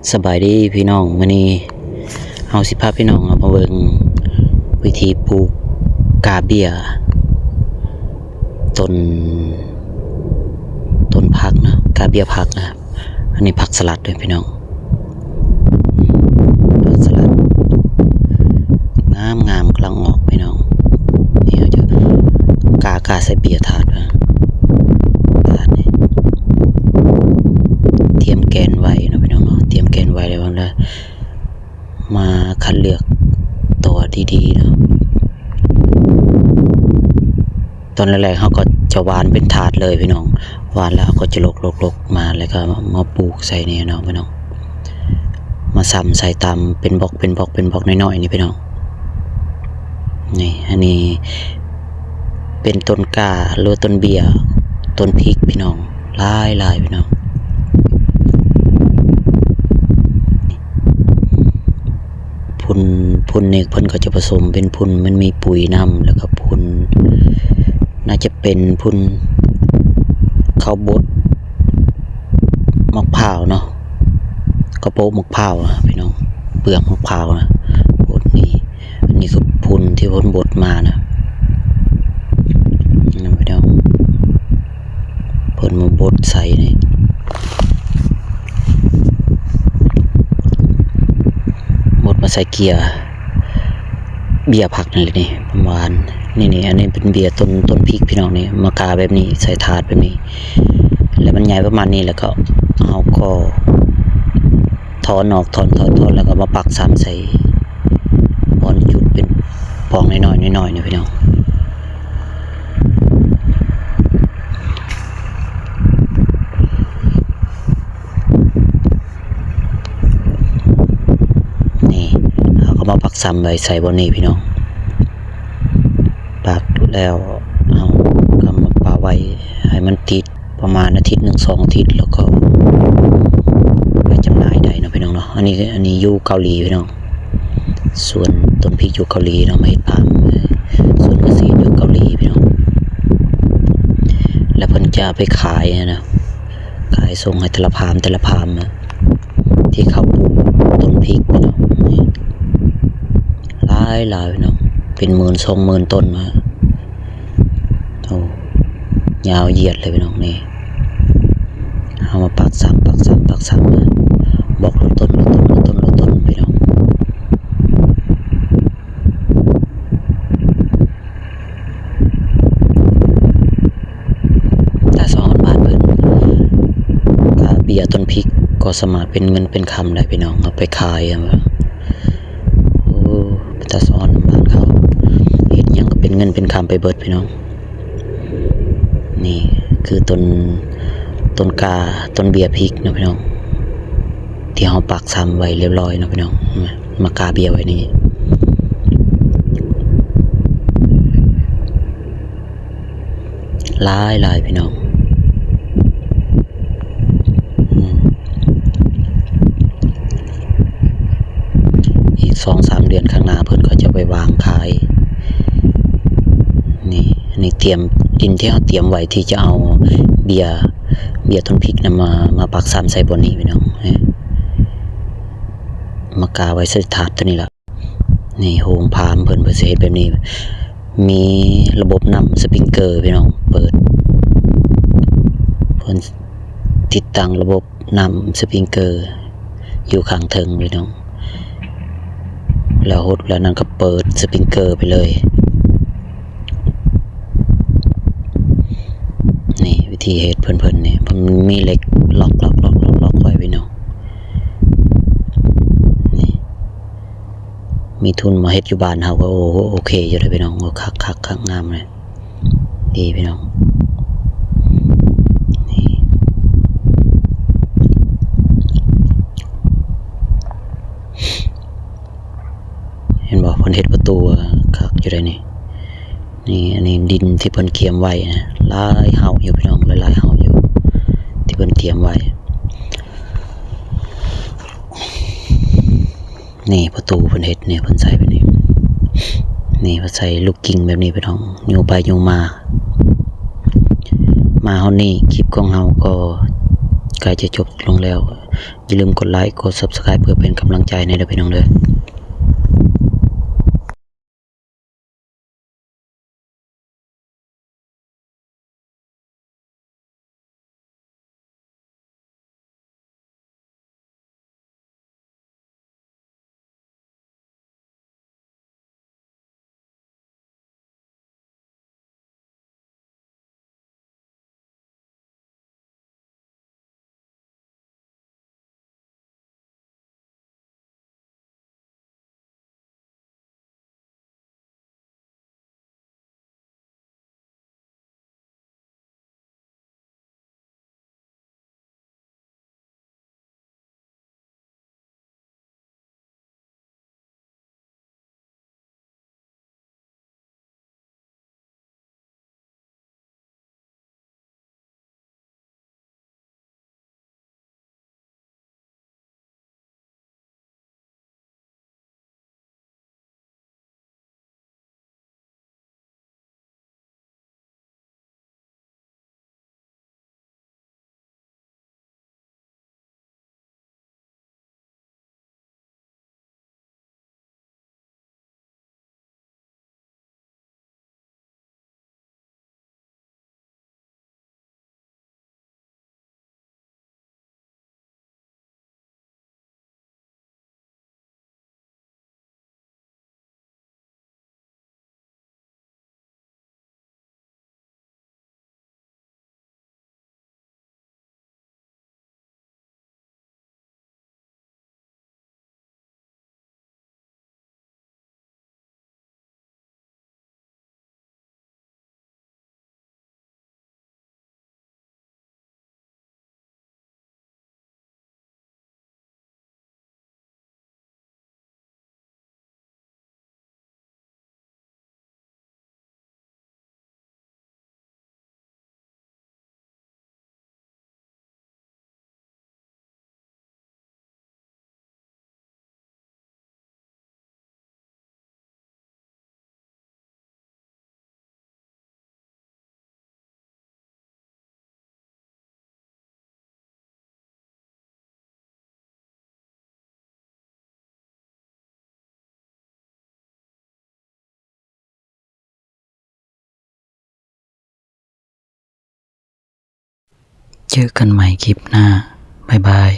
ສະບາຍດີພີ່ນ້ອງ, ມື້ນີ້ເຮົາຊິພາພີ່ນ້ອງເອົາມາເບິ່ງວິທີປູກກ້າເບ້ຍ ຕົ້ນ ຕົ້ນຜັກນະ, ກ້າເບ້ຍຜັກນະ. ອັນນີ້ຜັກສະຫຼັດເດີພີ່ນ້ອງ, ອືມ ຜັກສະຫຼັດງາມໆ ກຳລັງອອກພີ່ນ້ອງ. ນີ້ເຮົາຈະກ້າ ກ້າໃສ່ເບ້ຍຖາດ ຖາດນີ້ ຕຽມແກນໄວ້ເນາະພີ່ນ້ອງເນາະ, ຕຽມແກນໄວ້ແລ້ວ ມາຄັດເລືອກຕໍດີໆເນາະ. ຕອນແລກໆ ເຮົາກໍຈະຫວ່ານເປັນຖາດເລີຍພີ່ນ້ອງ, ຫວ່ານແລ້ວເຮົາກໍຈະຫຼົກໆໆມາ ແລ້ວກໍມາປູກໃສ່ນີ້ເນາະພີ່ນ້ອງ, ມາຊຳໃສ່ຕາມເປັນບລັອກ ເປັນບລັອກ ເປັນບລັອກນ້ອຍໆນີ້ພີ່ນ້ອງ. ນີ້ ອັນນີ້ເປັນຕົ້ນກ້າ ຫຼືວ່າຕົ້ນເບ້ຍ ຕົ້ນພິກພີ່ນ້ອງ, ຫຼາຍໆພີ່ນ້ອງ. ຝຸ່ນ ຝຸ່ນນີ້ເພິ່ນກໍຈະປະສົມເປັນຝຸ່ນ ມັນມີປຸ໋ຍນຳ ແລ້ວກໍຝຸ່ນ ໜ້າຈະເປັນຝຸ່ນເຂົ້າບົດໝາກພ້າວເນາະ, ເຂົ້າໂປະໝາກພ້າວນະພີ່ນ້ອງ, ເປືອກໝາກພ້າວນະບົດນີ້. ອັນນີ້ຄືຝຸ່ນທີ່ເພິ່ນບົດມານະ ເນາະພີ່ນ້ອງ, ເພິ່ນມາບົດໃສ່ນີ້ ບົດມາໃສ່ເບ້ຍ ເບ້ຍຜັກນີ້ແຫຼະນີ້ ປະມານນີ້. ນີ້ ອັນນີ້ເປັນເບ້ຍຕົ້ນ ຕົ້ນພິກພີ່ນ້ອງ, ນີ້ມາກ້າແບບນີ້ ໃສ່ຖາດແບບນີ້ ແລ້ວມັນໃຫຍ່ປະມານນີ້ ແລ້ວກໍເຮົາກໍ ຖອນອອກ ຖອນ ຖອນ ຖອນ ແລ້ວກໍມາປັກຊຳໃສ່ບ່ອນຈຸດເປັນປ່ອງນ້ອຍໆ ນ້ອຍໆ ນີ້ພີ່ນ້ອງ. ນີ້ ເຮົາກໍມາປັກຊຳໄວ້ໃສ່ບ່ອນນີ້ພີ່ນ້ອງ, ປັກແລ້ວເຮົາກໍມາປະໄວ້ໃຫ້ມັນຕິດ ປະມານອາທິດໜຶ່ງສອງອາທິດ ແລ້ວກໍໄປຈຳໜ່າຍໄດ້ເນາະພີ່ນ້ອງເນາະ. ອັນນີ້ ອັນນີ້ຢູ່ເກົາຫຼີພີ່ນ້ອງ, ສວນຕົ້ນພິກຢູ່ເກົາຫຼີເນາະ, ມາເຮັດຟາມ ສວນກະເສດຢູ່ເກົາຫຼີພີ່ນ້ອງ. ແລ້ວເພິ່ນຈະເອົາໄປຂາຍນະ, ຂາຍສົ່ງໃຫ້ແຕ່ລະຟາມ ແຕ່ລະຟາມນະ ທີ່ເຂົາປູກຕົ້ນພິກພີ່ນ້ອງ. ນີ້ ຫຼາຍໆ ພີ່ນ້ອງ, ເປັນໝື່ນສອງໝື່ນຕົ້ນນະ. ໂອ້ ຍາວຢຽດເລີຍພີ່ນ້ອງ. ນີ້ ເຮົາມາປັກຊຳ ປັກຊຳ ປັກຊຳ ບລັອກລະຕົ້ນ ລະຕົ້ນ ລະຕົ້ນ ລະຕົ້ນພີ່ນ້ອງ. ຕາສະອອນບ້ານເພິ່ນ ກະເບ້ຍຕົ້ນພິກກໍສາມາດເປັນເງິນເປັນຄຳໄດ້ພີ່ນ້ອງ, ເອົາໄປຂາຍ ໂອ້ ຕາສະອອນບ້ານເຂົາ ເຮັດຫຍັງກໍເປັນເງິນເປັນຄຳໄປເບິດພີ່ນ້ອງ. ນີ້ຄືຕົ້ນ ຕົ້ນກ້າ ຕົ້ນເບ້ຍພິກເນາະພີ່ນ້ອງ, ທີ່ເຮົາປັກຊຳໄວ້ລຽບຮ້ອຍເນາະພີ່ນ້ອງ. ມາກ້າເບ້ຍໄວ້ນີ້ ຫຼາຍໆ ພີ່ນ້ອງ. ອືມ ອີກສອງສາມເດືອນຂ້າງໜ້າ ເພິ່ນກໍຈະໄປວາງຂາຍ. ນີ້ ອັນນີ້ຕຽມ ດິນທີ່ເຮົາຕຽມໄວ້ທີ່ຈະເອົາເບ້ຍ ເບ້ຍຕົ້ນພິກນຳມາ ມາປັກຊຳໃສ່ບ່ອນນີ້ພີ່ນ້ອງ. ມາກ້າໄວ້ໃສ່ຖາດຕົວນີ້ລະ. ນີ້ໂຮງຟາມເພິ່ນ ເພິ່ນຊິເຮັດແບບນີ້ ມີລະບົບນ້ຳສະປຣິງເກີພີ່ນ້ອງ, ເປີດ ເພິ່ນຕິດຕັ້ງລະບົບນ້ຳສະປຣິງເກີຢູ່ຂ້າງເທິງພີ່ນ້ອງ, ແລ້ວຫົດແລ້ວນັ້ນກໍເປີດສະປຣິງເກີໄປເລີຍ. ນີ້ວິທີເຮັດເພິ່ນ ເພິ່ນນີ້ ເພິ່ນມີເຫຼັກລັອກ ລັອກ ລັອກ ລັອກ ລັອກໄວ້ພີ່ນ້ອງ. ນີ້ ມີທຶນມາເຮັດຢູ່ບ້ານເຮົາກໍ ໂອ້ ໂອເຄຢູ່ເດ້ພີ່ນ້ອງ, ໂອ້ ຄັກ ຄັກ ຄັກ ງາມເລີຍ ດີພີ່ນ້ອງ. ນີ້ ເຫັນບໍ່ ເພິ່ນເຮັດປະຕູຄັກຢູ່ເດ້ນີ້. ນີ້ ອັນນີ້ດິນທີ່ເພິ່ນກຽມໄວ້ນະ ຫຼາຍເຫົ່າຢູ່ພີ່ນ້ອງ, ຫຼາຍໆເຫົ່າຢູ່ທີ່ເພິ່ນກຽມໄວ້. ນີ້ປະຕູເພິ່ນເຮັດນີ້ ເພິ່ນໃສ່ແບບນີ້ ນີ້ ເພິ່ນໃສ່ລູກກິ່ງແບບນີ້ພີ່ນ້ອງ, ຍູ້ໄປຍູ້ມາ. ມາຮອດນີ້ຄລິບຂອງເຮົາກໍໃກ້ຈະຈົບລົງແລ້ວ. ຢ່າລືມກົດໄລ ກົດ Subscribe ເພື່ອເປັນກຳລັງໃຈແດ່ເດີພີ່ນ້ອງເດີ. ເຈີກັນໃໝ່ຄລິບໜ້າ. ບາຍບາຍ.